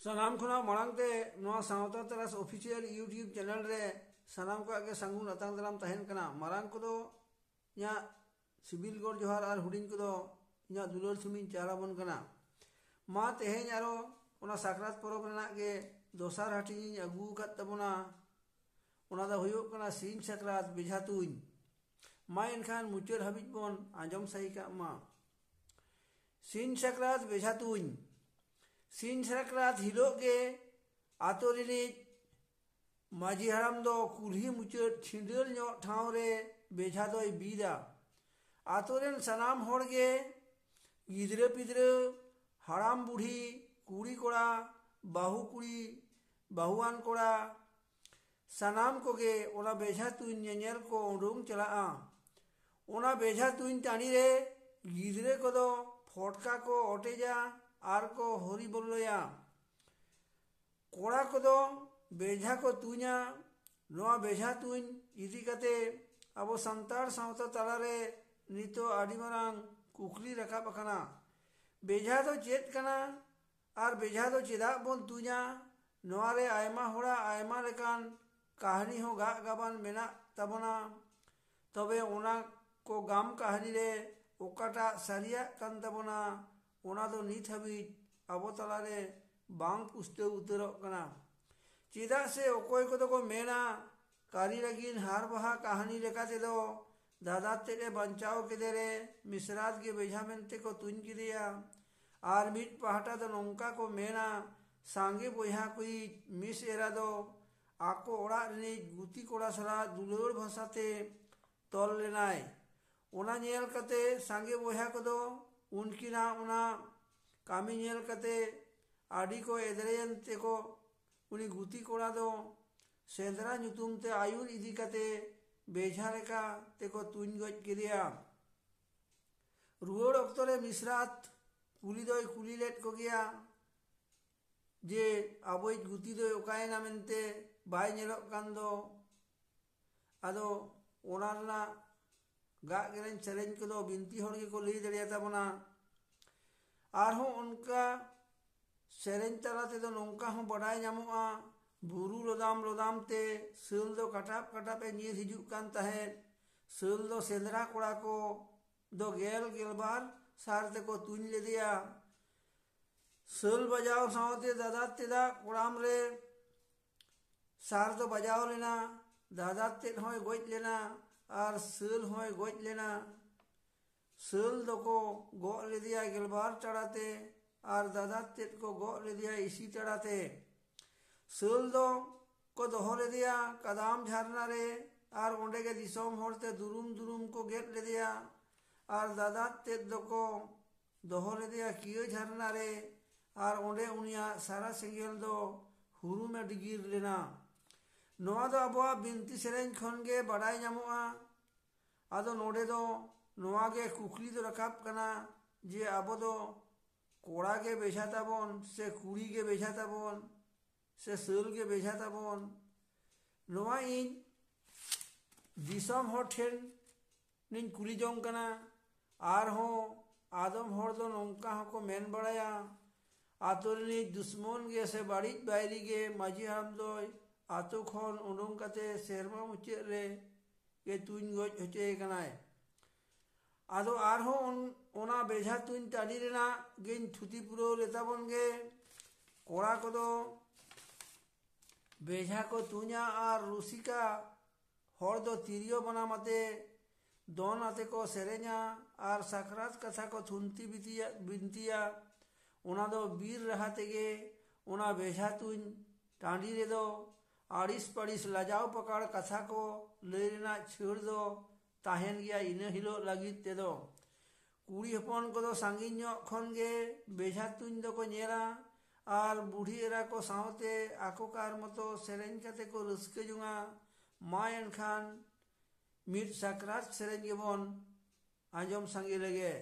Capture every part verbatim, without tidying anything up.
ᱥᱟᱱᱟᱢ ᱠᱷᱚᱱᱟᱜ ᱢᱟᱲᱟᱝ ᱛᱮ ᱱᱚᱣᱟ ᱥᱟᱶᱛᱟ ᱛᱟᱨᱟᱥ ᱚᱯᱷᱤᱥᱤᱭᱟᱞ YouTube ᱪᱮᱱᱮᱞ ᱨᱮ ᱥᱟᱱᱟᱢ ᱠᱚᱣᱟᱜ ᱜᱮ ᱥᱟᱹᱜᱩᱱ ᱟᱛᱟᱝ ᱫᱟᱨᱟᱢ ᱛᱟᱦᱮᱱ ᱠᱟᱱᱟ᱾ ᱢᱟᱨᱟᱝ ᱠᱚᱫᱚ ᱤᱧᱟᱹᱜ ᱥᱤᱵᱤᱞ ᱜᱚᱰ ᱡᱚᱦᱟᱨ ᱟᱨ ᱦᱩᱰᱤᱧ ᱠᱚᱫᱚ ᱤᱧᱟᱹᱜ ᱫᱩᱞᱟᱹᱲ ᱛᱷᱩᱢᱤᱧ ᱪᱟᱞ ᱟᱵᱚᱱ ᱠᱟᱱᱟ᱾ ᱢᱟ ᱛᱮᱦᱮᱧ ᱟᱨᱚ ᱚᱱᱟ ᱥᱟᱠᱨᱟᱛ ᱯᱚᱨᱚᱵᱽ ᱨᱮᱱᱟᱜ ᱜᱮ ᱫᱚᱥᱟᱨ ᱦᱟᱹᱴᱤᱧ ᱤᱧ ᱟᱹᱜᱩ ᱟᱠᱟᱫ ᱛᱟᱵᱚᱱᱟ᱾ ᱚᱱᱟ ᱫᱚ ᱦᱩᱭᱩᱜ ᱠᱟᱱᱟ ᱥᱤᱧ ᱥᱟᱠᱨᱟᱛ ᱵᱮᱡᱷᱟ ᱛᱩᱧ᱾ ᱢᱟ ᱮᱱᱠᱷᱟᱱ ᱢᱩᱪᱟᱹᱫ ᱦᱟᱹᱵᱤᱡ ᱵᱚᱱ ᱟᱸᱡᱚᱢ ᱥᱟᱹᱦᱤ ᱠᱟᱜ ᱢᱟ᱾ ᱥᱤᱧ ᱥᱟᱠᱨᱟᱛ ᱵᱮᱡᱷᱟ ᱛᱩᱧ᱾ ᱥᱤᱧ ᱥᱟᱠᱨᱟᱛ ᱦᱤᱞᱳᱜ ᱜᱮ ᱟᱛᱳ ᱨᱤᱱᱤᱡ ᱢᱟᱹᱡᱷᱤ ᱦᱟᱲᱟᱢ ᱫᱚ ᱠᱩᱞᱦᱤ ᱢᱩᱪᱟᱹᱫ ᱪᱷᱤᱸᱰᱟᱹᱞ ᱧᱚᱜ ᱴᱷᱟᱶ ᱨᱮ ᱵᱮᱡᱷᱟ ᱫᱚᱭ ᱵᱤᱫᱟ᱾ ᱟᱛᱳ ᱨᱮᱱ ᱥᱟᱱᱟᱢ ᱦᱚᱲ ᱜᱮ, ᱜᱤᱫᱽᱨᱟᱹ ᱯᱤᱫᱽᱨᱟᱹ, ᱦᱟᱲᱟᱢ ᱵᱩᱲᱦᱤ, ᱠᱩᱲᱤ ᱠᱚᱲᱟ, ᱵᱟᱹᱦᱩ ᱠᱩᱲᱤ, ᱵᱟᱹᱦᱩᱣᱟᱱ ᱠᱚᱲᱟ, ᱥᱟᱱᱟᱢ ᱠᱚᱜᱮ ᱚᱱᱟ ᱵᱮᱡᱷᱟ ᱛᱩᱧ ᱧᱮᱧᱮᱞ ᱠᱚ ᱩᱰᱩᱝ ᱪᱟᱞᱟᱜᱼᱟ᱾ ᱚᱱᱟ ᱵᱮᱡᱷᱟ ᱛᱩᱧ ᱴᱟᱺᱰᱤ ᱨᱮ ᱜᱤᱫᱽᱨᱟᱹ ᱠᱚᱫᱚ ᱯᱷᱚᱴᱠᱟ ᱠᱚ ᱚᱴᱮᱡᱟ ᱟᱨ ᱠᱚ ᱦᱚᱨᱤ ᱵᱚᱞᱞᱚᱭᱟ᱾ ᱠᱚᱲᱟ ᱠᱚᱫᱚ ᱵᱮᱡᱷᱟ ᱠᱚ ᱛᱩᱧᱟ᱾ ᱱᱚᱣᱟ ᱵᱮᱡᱷᱟ ᱛᱩᱧ ᱤᱫᱤ ᱠᱟᱛᱮ ᱟᱵᱚ ᱥᱟᱱᱛᱟᱲ ᱥᱟᱶᱛᱟ ᱛᱟᱞᱟᱨᱮ ᱱᱤᱛᱚᱜ ᱟᱹᱰᱤ ᱢᱟᱨᱟᱝ ᱠᱩᱠᱞᱤ ᱨᱟᱠᱟᱵ ᱟᱠᱟᱱᱟ᱾ ᱵᱮᱡᱷᱟ ᱫᱚ ᱪᱮᱫ ᱠᱟᱱᱟ ᱟᱨ ᱵᱮᱡᱷᱟ ᱫᱚ ᱪᱮᱫᱟᱜ ᱵᱚᱱ ᱛᱩᱧᱟ? ᱱᱚᱣᱟ ᱨᱮ ᱟᱭᱢᱟ ᱦᱚᱲᱟᱜ ᱟᱭᱢᱟ ᱞᱮᱠᱟᱱ ᱠᱟᱹᱦᱱᱤ ᱦᱚᱸ ᱜᱟᱜ ᱜᱟᱵᱟᱱ ᱢᱮᱱᱟᱜ ᱛᱟᱵᱚᱱᱟ᱾ ᱛᱚᱵᱮ ᱚᱱᱟ ᱠᱚ ᱜᱟᱢ ᱠᱟᱹᱦᱱᱤ ᱨᱮ ᱚᱠᱟᱴᱟᱜ ᱥᱟᱹᱨᱤᱭᱟᱜ ᱠᱟᱱ ᱛᱟᱵᱚᱱᱟ, ᱚᱱᱟ ᱫᱚ ᱱᱤᱛ ᱦᱟᱹᱵᱤᱡ ᱟᱵᱚ ᱛᱟᱞᱟᱨᱮ ᱵᱟᱝ ᱯᱩᱥᱴᱟᱹᱣ ᱩᱛᱟᱹᱨᱚᱜ ᱠᱟᱱᱟ᱾ ᱪᱮᱫᱟᱜ ᱥᱮ ᱚᱠᱚᱭ ᱠᱚᱫᱚ ᱠᱚ ᱢᱮᱱᱟ, ᱠᱟᱹᱨᱤ ᱞᱟᱹᱜᱤᱫ ᱦᱟᱨ ᱵᱟᱦᱟ ᱠᱟᱹᱦᱱᱤ ᱞᱮᱠᱟ ᱛᱮᱫᱚ ᱫᱟᱫᱟ ᱛᱮᱫ ᱮ ᱵᱟᱧᱪᱟᱣ ᱠᱮᱫᱮ ᱨᱮ ᱢᱤᱥᱨᱟᱛ ᱜᱮ ᱵᱮᱡᱷᱟ ᱢᱮᱱᱛᱮ ᱠᱚ ᱛᱩᱧ ᱠᱮᱫᱮᱭᱟ᱾ ᱟᱨ ᱢᱤᱫ ᱯᱟᱦᱴᱟ ᱫᱚ ᱱᱚᱝᱠᱟ ᱠᱚ ᱢᱮᱱᱟ, ᱥᱟᱸᱜᱮ ᱵᱚᱭᱦᱟ ᱠᱚᱭᱤᱡ ᱢᱤᱥ ᱮᱨᱟ ᱫᱚ ᱟᱠᱚ ᱚᱲᱟᱜ ᱨᱤᱱᱤᱡ ᱜᱩᱛᱤ ᱠᱚᱲᱟ ᱥᱟᱞᱟᱜ ᱫᱩᱞᱟᱹᱲ ᱵᱷᱟᱥᱟᱛᱮ ᱛᱚᱞ ᱞᱮᱱᱟᱭ᱾ ᱚᱱᱟ ᱧᱮᱞ ᱠᱟᱛᱮ ᱥᱟᱸᱜᱮ ᱵᱚᱭᱦᱟ ᱠᱚᱫᱚ ᱩᱱᱠᱤᱱᱟᱜ ᱚᱱᱟ ᱠᱟᱹᱢᱤ ᱧᱮᱞ ᱠᱟᱛᱮ ᱟᱹᱰᱤ ᱠᱚ ᱮᱫᱽᱨᱮᱭᱮᱱ ᱛᱮᱠᱚ ᱩᱱᱤ ᱜᱩᱛᱤ ᱠᱚᱲᱟ ᱫᱚ ᱥᱮᱸᱫᱽᱨᱟ ᱧᱩᱛᱩᱢ ᱛᱮ ᱟᱹᱭᱩᱨ ᱤᱫᱤ ᱠᱟᱛᱮ ᱵᱮᱡᱷᱟ ᱞᱮᱠᱟ ᱛᱮᱠᱚ ᱛᱩᱧ ᱜᱚᱡ ᱠᱮᱫᱮᱭᱟ᱾ ᱨᱩᱣᱟᱹᱲ ᱚᱠᱛᱚ ᱨᱮ ᱢᱤᱥᱨᱟᱛ ᱠᱩᱞᱤ ᱫᱚᱭ ᱠᱩᱞᱤ ᱞᱮᱫ ᱠᱚᱜᱮᱭᱟ ᱡᱮ ᱟᱵᱚᱭᱤᱡ ᱜᱩᱛᱤ ᱫᱚᱭ ᱚᱠᱟᱭᱮᱱᱟ ᱢᱮᱱᱛᱮ, ᱵᱟᱭ ᱧᱮᱞᱚᱜ ᱠᱟᱱ ᱫᱚ᱾ ᱟᱫᱚ ᱚᱱᱟ ᱨᱮᱱᱟᱜ ᱜᱟᱜ ᱜᱮᱨᱮᱧ ᱥᱮᱨᱮᱧ ᱠᱚᱫᱚ ᱵᱤᱱᱛᱤ ᱦᱚᱲ ᱜᱮᱠᱚ ᱞᱟᱹᱭ ᱫᱟᱲᱮᱭᱟᱛᱟ ᱵᱚᱱᱟ᱾ ᱟᱨᱦᱚᱸ ᱚᱱᱠᱟ ᱥᱮᱨᱮᱧ ᱛᱟᱞᱟ ᱛᱮᱫᱚ ᱱᱚᱝᱠᱟ ᱦᱚᱸ ᱵᱟᱰᱟᱭ ᱧᱟᱢᱚᱜᱼᱟ, ᱵᱩᱨᱩ ᱞᱚᱫᱟᱢ ᱞᱚᱫᱟᱢ ᱛᱮ ᱥᱟᱹᱞ ᱫᱚ ᱠᱟᱴᱟᱵ ᱠᱟᱴᱟᱵ ᱮ ᱧᱤᱨ ᱦᱤᱡᱩᱜ ᱠᱟᱱ ᱛᱟᱦᱮᱸᱫ᱾ ᱥᱟᱹᱞ ᱫᱚ ᱥᱮᱸᱫᱽᱨᱟ ᱠᱚᱲᱟ ᱠᱚ ᱫᱚ ᱜᱮᱞ ᱜᱮᱞᱵᱟᱨ ᱥᱟᱨ ᱛᱮᱠᱚ ᱛᱩᱧ ᱞᱮᱫᱮᱭᱟ᱾ ᱥᱟᱹᱞ ᱵᱟᱡᱟᱣ ᱥᱟᱶᱛᱮ ᱫᱟᱫᱟ ᱛᱮᱫᱟᱜ ᱠᱚᱲᱟᱢ ᱨᱮ ᱥᱟᱨ ᱫᱚ ᱵᱟᱡᱟᱣ ᱞᱮᱱᱟ, ᱫᱟᱫᱟ ᱛᱮᱫ ᱦᱚᱸᱭ ᱜᱚᱡ ᱞᱮᱱᱟ ᱟᱨ ᱥᱟᱹᱞ ᱦᱚᱸᱭ ᱜᱚᱡ ᱞᱮᱱᱟ᱾ ᱥᱟᱹᱞ ᱫᱚᱠᱚ ᱜᱚᱜ ᱞᱮᱫᱮᱭᱟ ᱜᱮᱞᱵᱟᱨ ᱴᱟᱲᱟᱛᱮ ᱟᱨ ᱫᱟᱫᱟ ᱛᱮᱫ ᱠᱚ ᱜᱚᱜ ᱞᱮᱫᱮᱭᱟ ᱤᱥᱤ ᱴᱟᱲᱟᱛᱮ᱾ ᱥᱟᱹᱞ ᱫᱚ ᱠᱚ ᱫᱚᱦᱚ ᱞᱮᱫᱮᱭᱟ ᱠᱟᱫᱟᱢ ᱡᱷᱟᱨᱱᱟ ᱨᱮ ᱟᱨ ᱚᱸᱰᱮ ᱜᱮ ᱫᱤᱥᱚᱢ ᱦᱚᱲ ᱛᱮ ᱫᱩᱨᱩᱢ ᱫᱩᱨᱩᱢ ᱠᱚ ᱜᱮᱫ ᱞᱮᱫᱮᱭᱟ᱾ ᱟᱨ ᱫᱟᱫᱟ ᱛᱮᱫ ᱫᱚᱠᱚ ᱫᱚᱦᱚ ᱞᱮᱫᱮᱭᱟ ᱠᱤᱭᱟᱹ ᱡᱷᱟᱨᱱᱟ ᱨᱮ ᱟᱨ ᱚᱸᱰᱮ ᱩᱱᱤᱭᱟᱜ ᱥᱟᱨᱟ ᱥᱮᱸᱜᱮᱞ ᱫᱚ ᱦᱩᱨᱩᱢᱮ ᱰᱤᱜᱤᱨ ᱞᱮᱱᱟ᱾ ᱱᱚᱣᱟ ᱫᱚ ᱟᱵᱚᱣᱟᱜ ᱵᱤᱱᱛᱤ ᱥᱮᱨᱮᱧ ᱠᱷᱚᱱ ᱜᱮ ᱵᱟᱰᱟᱭ ᱧᱟᱢᱚᱜᱼᱟ᱾ ᱟᱫᱚ ᱱᱚᱰᱮ ᱫᱚ ᱱᱚᱣᱟ ᱜᱮ ᱠᱩᱠᱞᱤ ᱫᱚ ᱨᱟᱠᱟᱵ ᱠᱟᱱᱟ ᱡᱮ ᱟᱵᱚ ᱫᱚ ᱠᱚᱲᱟ ᱜᱮ ᱵᱮᱡᱷᱟ ᱛᱟᱵᱚᱱ ᱥᱮ ᱠᱩᱲᱤ ᱜᱮ ᱵᱮᱡᱷᱟ ᱛᱟᱵᱚᱱ ᱥᱮ ᱥᱟᱹᱞ ᱜᱮ ᱵᱮᱡᱷᱟ ᱛᱟᱵᱚᱱ? ᱱᱚᱣᱟ ᱤᱧ ᱫᱤᱥᱚᱢ ᱦᱚᱲ ᱴᱷᱮᱱ ᱤᱧ ᱠᱩᱞᱤ ᱡᱚᱝ ᱠᱟᱱᱟ᱾ ᱟᱨᱦᱚᱸ ᱟᱫᱚᱢ ᱦᱚᱲ ᱫᱚ ᱱᱚᱝᱠᱟ ᱦᱚᱸᱠᱚ ᱢᱮᱱ ᱵᱟᱲᱟᱭᱟ, ᱟᱛᱳ ᱨᱤᱱᱤᱡ ᱫᱩᱥᱢᱚᱱ ᱜᱮ ᱥᱮ ᱵᱟᱹᱲᱤᱡ ᱵᱟᱹᱭᱨᱤ ᱜᱮ ᱢᱟᱹᱡᱷᱤ ᱦᱟᱲᱟᱢ ᱫᱚᱭ ᱟᱛᱳ ᱠᱷᱚᱱ ᱩᱰᱩᱝ ᱠᱟᱛᱮ ᱥᱮᱨᱢᱟ ᱢᱩᱪᱟᱹᱫ ᱨᱮ ᱜᱮ ᱛᱩᱧ ᱜᱚᱡ ᱦᱚᱪᱚᱭᱮ ᱠᱟᱱᱟᱭ᱾ ᱟᱫᱚ ᱟᱨᱦᱚᱸ ᱚᱱ- ᱚᱱᱟ ᱵᱮᱡᱷᱟ ᱛᱩᱧ ᱴᱟᱺᱰᱤ ᱨᱮᱱᱟᱜ ᱜᱮᱧ ᱛᱷᱩᱛᱤ ᱯᱩᱨᱟᱹᱣ ᱞᱮᱛᱟᱵᱚᱱ ᱜᱮ᱾ ᱠᱚᱲᱟ ᱠᱚᱫᱚ ᱵᱮᱡᱷᱟ ᱠᱚ ᱛᱩᱧᱟ ᱟᱨ ᱨᱩᱥᱤᱠᱟ ᱦᱚᱲ ᱫᱚ ᱛᱤᱨᱭᱳ ᱵᱟᱱᱟᱢ ᱟᱛᱮ ᱫᱚᱱ ᱟᱛᱮ ᱠᱚ ᱥᱮᱨᱮᱧᱟ ᱟᱨ ᱥᱟᱠᱨᱟᱛ ᱠᱟᱛᱷᱟ ᱠᱚ ᱛᱷᱩᱱᱛᱤ ᱵᱤᱛᱤᱭᱟ- ᱵᱤᱱᱛᱤᱭᱟ᱾ ᱚᱱᱟ ᱫᱚ ᱵᱤᱨ ᱨᱟᱦᱟ ᱛᱮᱜᱮ ᱚᱱᱟ ᱵᱮᱡᱷᱟ ᱛᱩᱧ ᱴᱟᱺᱰᱤ ᱨᱮᱫᱚ ᱟᱹᱲᱤᱥ ᱯᱟᱹᱲᱤᱥ ᱞᱟᱡᱟᱣ ᱯᱟᱠᱟᱲ ᱠᱟᱛᱷᱟ ᱠᱚ ᱞᱟᱹᱭ ᱨᱮᱱᱟᱜ ᱪᱷᱟᱹᱲ ᱫᱚ ᱛᱟᱦᱮᱱ ᱜᱮᱭᱟ ᱤᱱᱟᱹ ᱦᱤᱞᱳᱜ ᱞᱟᱹᱜᱤᱫ ᱛᱮᱫᱚ᱾ ᱠᱩᱲᱤ ᱦᱚᱯᱚᱱ ᱠᱚᱫᱚ ᱥᱟᱺᱜᱤᱧ ᱧᱚᱜ ᱠᱷᱚᱱ ᱜᱮ ᱵᱮᱡᱷᱟ ᱛᱩᱧ ᱫᱚᱠᱚ ᱧᱮᱞᱟ ᱟᱨ ᱵᱩᱰᱷᱤ ᱮᱨᱟ ᱠᱚ ᱥᱟᱶᱛᱮ ᱟᱠᱚ ᱠᱟᱨ ᱢᱚᱛᱚ ᱥᱮᱨᱮᱧ ᱠᱟᱛᱮ ᱠᱚ ᱨᱟᱹᱥᱠᱟᱹ ᱡᱚᱝᱟ᱾ ᱢᱟ ᱮᱱᱠᱷᱟᱱ ᱢᱤᱫ ᱥᱟᱠᱨᱟᱛ ᱥᱮᱨᱮᱧ ᱜᱮᱵᱚᱱ ᱟᱸᱡᱚᱢ ᱥᱟᱸᱜᱮ ᱞᱮᱜᱮ᱾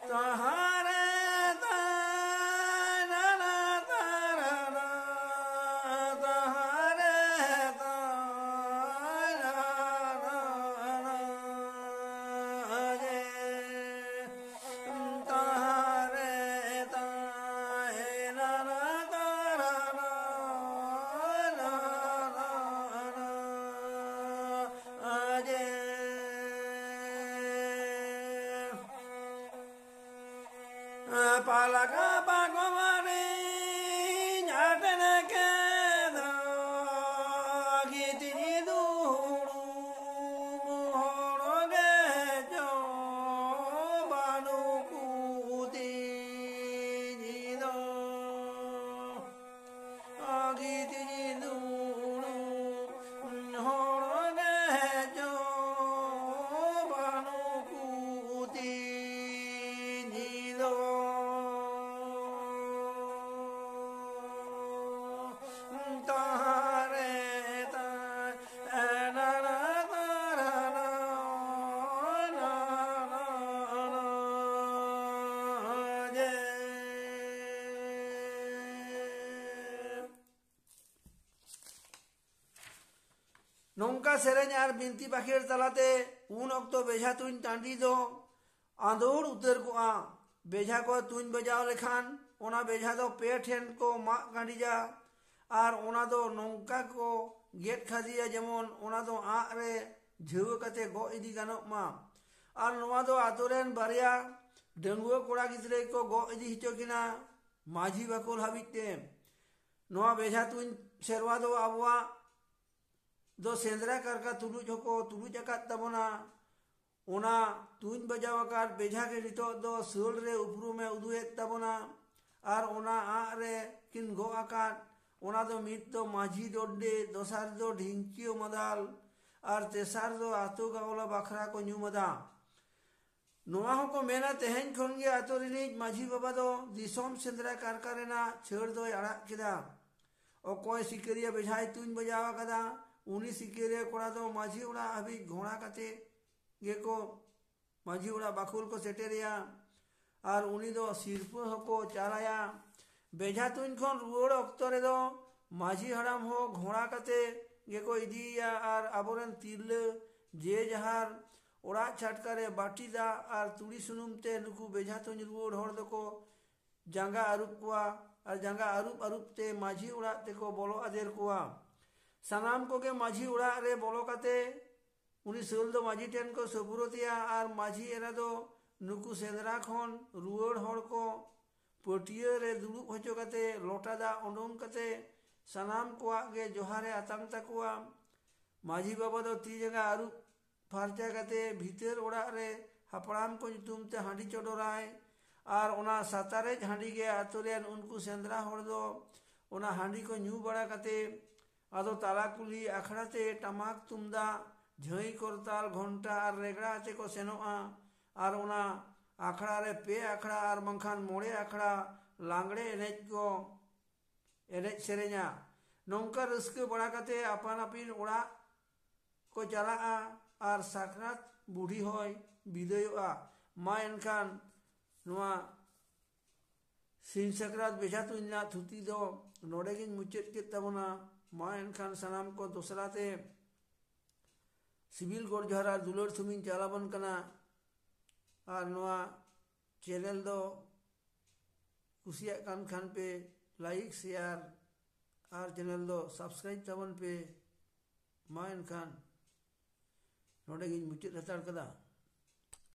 ᱛᱟᱦᱟᱨᱮ ᱛᱟᱭ ᱱᱟᱱᱟ ᱛᱟᱨᱟᱱᱟ, ᱛᱟᱦᱟᱨᱮ ᱛᱟᱭ ᱱᱟᱱᱟ ᱡᱮ, ᱛᱟᱦᱟᱨᱮ ᱛᱟᱭ ᱱᱟᱱᱟ ᱛᱟᱨᱟᱱᱟ, ᱱᱟᱱᱟ ᱡᱮ᱾ ᱯᱟᱞᱟᱠᱟ ᱯᱟᱜᱚᱢᱟᱨᱤ ᱧᱟᱴᱮᱱ ᱠᱮᱫᱟ, ᱜᱤᱛᱤᱡ ᱫᱩᱲᱩᱵ ᱦᱚᱲ ᱜᱮ ᱪᱚ ᱵᱟᱹᱱᱩᱜ ᱠᱚ ᱛᱤᱧ ᱫᱚ᱾ ᱜᱤᱛᱤᱡ ᱫᱩᱲᱩᱵ ᱦᱚᱲ ᱜᱮ ᱪᱚ ᱵᱟᱹᱱᱩᱜ ᱠᱚ ᱛᱤᱧ ᱫᱚ᱾ ᱛᱟᱦᱟᱨᱮ ᱛᱟᱭ ᱱᱟᱱᱟ ᱛᱟᱨᱟᱱᱟ, ᱱᱟᱱᱟ ᱡᱮ᱾ ᱱᱚᱝᱠᱟ ᱥᱮᱨᱮᱧ ᱟᱨ ᱵᱤᱱᱛᱤ ᱵᱟᱠᱷᱮᱲ ᱛᱟᱞᱟᱛᱮ ᱩᱱ ᱚᱠᱛᱚ ᱵᱮᱡᱷᱟ ᱛᱩᱧ ᱴᱟᱺᱰᱤ ᱫᱚ ᱟᱸᱫᱳᱲ ᱩᱛᱟᱹᱨ ᱠᱚᱜᱼᱟ᱾ ᱵᱮᱡᱷᱟ ᱠᱚ ᱛᱩᱧ ᱵᱟᱡᱟᱣ ᱞᱮᱠᱷᱟᱱ ᱚᱱᱟ ᱵᱮᱡᱷᱟ ᱫᱚ ᱯᱮ ᱴᱷᱮᱱ ᱠᱚ ᱢᱟᱜ ᱠᱟᱸᱰᱤᱡᱟ ᱟᱨ ᱚᱱᱟ ᱫᱚ ᱱᱚᱝᱠᱟ ᱠᱚ ᱜᱮᱫ ᱠᱷᱟᱹᱫᱤᱭᱟ, ᱡᱮᱢᱚᱱ ᱚᱱᱟ ᱫᱚ ᱟᱸᱜ ᱨᱮ ᱡᱷᱟᱹᱣᱟᱹ ᱠᱟᱛᱮ ᱜᱚᱜ ᱤᱫᱤ ᱜᱟᱱᱚᱜ ᱢᱟ᱾ ᱟᱨ ᱱᱚᱣᱟ ᱫᱚ ᱟᱛᱳ ᱨᱮᱱ ᱵᱟᱨᱭᱟ ᱰᱟᱺᱜᱩᱣᱟᱹ ᱠᱚᱲᱟ ᱜᱤᱫᱽᱨᱟᱹ ᱠᱚ ᱜᱚᱜ ᱤᱫᱤ ᱦᱚᱪᱚ ᱠᱤᱱᱟ ᱢᱟᱹᱡᱷᱤ ᱵᱟᱠᱷᱳᱞ ᱦᱟᱹᱵᱤᱡ ᱛᱮ᱾ ᱱᱚᱣᱟ ᱵᱮᱡᱷᱟ ᱛᱩᱧ ᱥᱮᱨᱣᱟ ᱫᱚ ᱟᱵᱚᱣᱟᱜ ᱫᱚ ᱥᱮᱸᱫᱽᱨᱟ ᱠᱟᱨᱠᱟ ᱛᱩᱞᱩᱡ ᱦᱚᱸᱠᱚ ᱛᱩᱞᱩᱡ ᱟᱠᱟᱫ ᱛᱟᱵᱚᱱᱟ᱾ ᱚᱱᱟ ᱛᱩᱧ ᱵᱟᱡᱟᱣ ᱟᱠᱟᱫ ᱵᱮᱡᱷᱟ ᱜᱮ ᱱᱤᱛᱚᱜ ᱫᱚ ᱥᱟᱹᱲ ᱨᱮ ᱩᱯᱨᱩᱢᱮ ᱩᱫᱩᱜ ᱮᱫ ᱛᱟᱵᱚᱱᱟ᱾ ᱟᱨ ᱚᱱᱟ ᱟᱸᱜ ᱨᱮ ᱠᱤᱱ ᱜᱚᱜ ᱟᱠᱟᱫ, ᱚᱱᱟ ᱫᱚ ᱢᱤᱫ ᱫᱚ ᱢᱟᱹᱡᱷᱤ ᱰᱚᱰᱰᱮ, ᱫᱚᱥᱟᱨ ᱫᱚ ᱰᱷᱤᱝᱠᱤᱭᱟᱹ ᱢᱟᱫᱟᱞ, ᱟᱨ ᱛᱮᱥᱟᱨ ᱫᱚ ᱟᱛᱳ ᱜᱟᱶᱞᱟ ᱵᱟᱠᱷᱨᱟ ᱠᱚ ᱧᱩᱢ ᱟᱫᱟ᱾ ᱱᱚᱣᱟ ᱦᱚᱸᱠᱚ ᱢᱮᱱᱟ, ᱛᱮᱦᱮᱧ ᱠᱷᱚᱱ ᱜᱮ ᱟᱛᱳ ᱨᱤᱱᱤᱡ ᱢᱟᱹᱡᱷᱤ ᱵᱟᱵᱟ ᱫᱚ ᱫᱤᱥᱚᱢ ᱥᱮᱸᱫᱽᱨᱟ ᱠᱟᱨᱠᱟ ᱨᱮᱱᱟᱜ ᱪᱷᱟᱹᱲ ᱫᱚᱭ ᱟᱲᱟᱜ ᱠᱮᱫᱟ᱾ ᱚᱠᱚᱭ ᱥᱤᱠᱟᱹᱨᱤᱭᱟᱹ ᱵᱮᱡᱷᱟᱭ ᱛᱩᱧ ᱵᱟᱡᱟᱣ ᱟᱠᱟᱫᱟ, ᱩᱱᱤ ᱥᱤᱠᱟᱹᱨᱤᱭᱟᱹ ᱠᱚᱲᱟ ᱫᱚ ᱢᱟᱹᱡᱷᱤ ᱚᱲᱟᱜ ᱦᱟᱹᱵᱤᱡ ᱜᱷᱚᱲᱟ ᱠᱟᱛᱮ ᱜᱮᱠᱚ ᱢᱟᱹᱡᱷᱤ ᱚᱲᱟᱜ ᱵᱟᱠᱷᱳᱞ ᱠᱚ ᱥᱮᱴᱮᱨᱮᱭᱟ᱾ ᱟᱨ ᱩᱱᱤ ᱫᱚ ᱥᱤᱨᱯᱟᱹ ᱦᱚᱸᱠᱚ ᱪᱟᱞᱟᱭᱟ᱾ ᱵᱮᱡᱷᱟ ᱛᱩᱧ ᱠᱷᱚᱱ ᱨᱩᱣᱟᱹᱲ ᱚᱠᱛᱚ ᱨᱮᱫᱚ ᱢᱟᱹᱡᱷᱤ ᱦᱟᱲᱟᱢ ᱦᱚᱸ ᱜᱷᱚᱲᱟ ᱠᱟᱛᱮ ᱜᱮᱠᱚ ᱤᱫᱤᱭᱮᱭᱟ᱾ ᱟᱨ ᱟᱵᱚᱨᱮᱱ ᱛᱤᱨᱞᱟᱹ ᱡᱮ ᱡᱟᱦᱟᱨ ᱚᱲᱟᱜ ᱪᱷᱟᱴᱠᱟ ᱨᱮ ᱵᱟᱹᱴᱤ ᱫᱟᱜ ᱟᱨ ᱛᱩᱲᱤ ᱥᱩᱱᱩᱢ ᱛᱮ ᱱᱩᱠᱩ ᱵᱮᱡᱷᱟ ᱛᱩᱧ ᱨᱩᱣᱟᱹᱲ ᱦᱚᱲ ᱫᱚᱠᱚ ᱡᱟᱸᱜᱟ ᱟᱹᱨᱩᱵ ᱠᱚᱣᱟ᱾ ᱟᱨ ᱡᱟᱸᱜᱟ ᱟᱹᱨᱩᱵ ᱟᱹᱨᱩᱵ ᱛᱮ ᱢᱟᱹᱡᱷᱤ ᱚᱲᱟᱜ ᱛᱮᱠᱚ ᱵᱚᱞᱚ ᱟᱫᱮᱨ ᱠᱚᱣᱟ᱾ ᱥᱟᱱᱟᱢ ᱠᱚᱜᱮ ᱢᱟᱹᱡᱷᱤ ᱚᱲᱟᱜ ᱨᱮ ᱵᱚᱞᱚ ᱠᱟᱛᱮ ᱩᱱᱤ ᱥᱟᱹᱞ ᱫᱚ ᱢᱟᱹᱡᱷᱤ ᱴᱷᱮᱱ ᱠᱚ ᱥᱳᱯᱨᱳᱫᱮᱭᱟ᱾ ᱟᱨ ᱢᱟᱹᱡᱷᱤ ᱮᱨᱟ ᱫᱚ ᱱᱩᱠᱩ ᱥᱮᱸᱫᱽᱨᱟ ᱠᱷᱚᱱ ᱨᱩᱣᱟᱹᱲ ᱦᱚᱲ ᱠᱚ ᱯᱟᱹᱴᱭᱟᱹ ᱨᱮ ᱫᱩᱲᱩᱵ ᱦᱚᱪᱚ ᱠᱟᱛᱮ ᱞᱚᱴᱟ ᱫᱟᱜ ᱚᱰᱚᱝ ᱠᱟᱛᱮ ᱥᱟᱱᱟᱢ ᱠᱚᱣᱟᱜ ᱜᱮ ᱡᱚᱦᱟᱨᱮ ᱟᱛᱟᱝ ᱛᱟᱠᱚᱣᱟ᱾ ᱢᱟᱹᱡᱷᱤ ᱵᱟᱵᱟ ᱫᱚ ᱛᱤ ᱡᱟᱸᱜᱟ ᱟᱹᱨᱩᱵ ᱯᱷᱟᱨᱪᱟ ᱠᱟᱛᱮ ᱵᱷᱤᱛᱟᱹᱨ ᱚᱲᱟᱜ ᱨᱮ ᱦᱟᱯᱲᱟᱢ ᱠᱚ ᱧᱩᱛᱩᱢ ᱛᱮ ᱦᱟᱺᱰᱤ ᱪᱚᱰᱚᱨᱟᱭ᱾ ᱟᱨ ᱚᱱᱟ ᱥᱟᱛᱟᱨᱮᱡ ᱦᱟᱺᱰᱤ ᱜᱮ ᱟᱛᱳ ᱨᱮᱱ ᱩᱱᱠᱩ ᱥᱮᱸᱫᱽᱨᱟ ᱦᱚᱲ ᱫᱚ ᱚᱱᱟ ᱦᱟᱺᱰᱤ ᱠᱚ ᱧᱩ ᱵᱟᱲᱟ ᱠᱟᱛᱮ ᱟᱫᱚ ᱛᱟᱞᱟ ᱠᱩᱞᱦᱤ ᱟᱠᱷᱲᱟ ᱛᱮ ᱴᱟᱢᱟᱠ ᱛᱩᱢᱫᱟᱜ, ᱡᱷᱟᱹᱭ ᱠᱚᱨᱛᱟᱞ, ᱜᱷᱚᱱᱴᱟ ᱟᱨ ᱨᱮᱜᱽᱲᱟ ᱟᱛᱮ ᱠᱚ ᱥᱮᱱᱚᱜᱼᱟ᱾ ᱟᱨ ᱚᱱᱟ ᱟᱠᱷᱲᱟ ᱨᱮ ᱯᱮ ᱟᱠᱷᱲᱟ ᱟᱨ ᱵᱟᱝᱠᱷᱟᱱ ᱢᱚᱬᱮ ᱟᱠᱷᱲᱟ ᱞᱟᱜᱽᱲᱮ ᱮᱱᱮᱡ ᱠᱚ ᱮᱱᱮᱡ ᱥᱮᱨᱮᱧᱟ᱾ ᱱᱚᱝᱠᱟ ᱨᱟᱹᱥᱠᱟᱹ ᱵᱟᱲᱟ ᱠᱟᱛᱮ ᱟᱯᱟᱱ ᱟᱹᱯᱤᱱ ᱚᱲᱟᱜ ᱠᱚ ᱪᱟᱞᱟᱜᱼᱟ᱾ ᱟᱨ ᱥᱟᱠᱨᱟᱛ ᱵᱩᱰᱷᱤ ᱦᱚᱸᱭ ᱵᱤᱫᱟᱹᱭᱚᱜᱼᱟ᱾ ᱢᱟ ᱮᱱᱠᱷᱟᱱ ᱱᱚᱣᱟ ᱥᱤᱧ ᱥᱟᱠᱨᱟᱛ ᱵᱮᱡᱷᱟ ᱛᱩᱧ ᱨᱮᱱᱟᱜ ᱛᱷᱩᱛᱤ ᱫᱚ ᱱᱚᱰᱮ ᱜᱤᱧ ᱢᱩᱪᱟᱹᱫ ᱠᱮᱫ ᱛᱟᱵᱚᱱᱟ᱾ ᱢᱟ ᱮᱱᱠᱷᱟᱱ ᱥᱟᱱᱟᱢ ᱠᱚ ᱫᱚᱥᱨᱟ ᱛᱮ ᱥᱤᱵᱤᱞ ᱜᱚᱰ ᱡᱚᱦᱟᱨ ᱟᱨ ᱫᱩᱞᱟᱹᱲ ᱛᱷᱩᱢᱤᱧ ᱪᱟᱞ ᱟᱵᱚᱱ ᱠᱟᱱᱟ᱾ ᱟᱨ ᱱᱚᱣᱟ ᱪᱮᱱᱮᱞ ᱫᱚ ᱠᱩᱥᱤᱭᱟᱜ ᱠᱟᱱ ᱠᱷᱟᱱ ᱯᱮ ᱞᱟᱭᱤᱠ, ᱥᱮᱭᱟᱨ ᱟᱨ ᱪᱮᱱᱮᱞ ᱫᱚ ᱥᱟᱵᱥᱠᱨᱟᱭᱤᱵ ᱛᱟᱵᱚᱱ ᱯᱮ᱾ ᱢᱟ ᱮᱱᱠᱷᱟᱱ ᱱᱚᱰᱮ ᱜᱤᱧ ᱢᱩᱪᱟᱹᱫ ᱦᱟᱛᱟᱲ ᱠᱟᱫᱟ᱾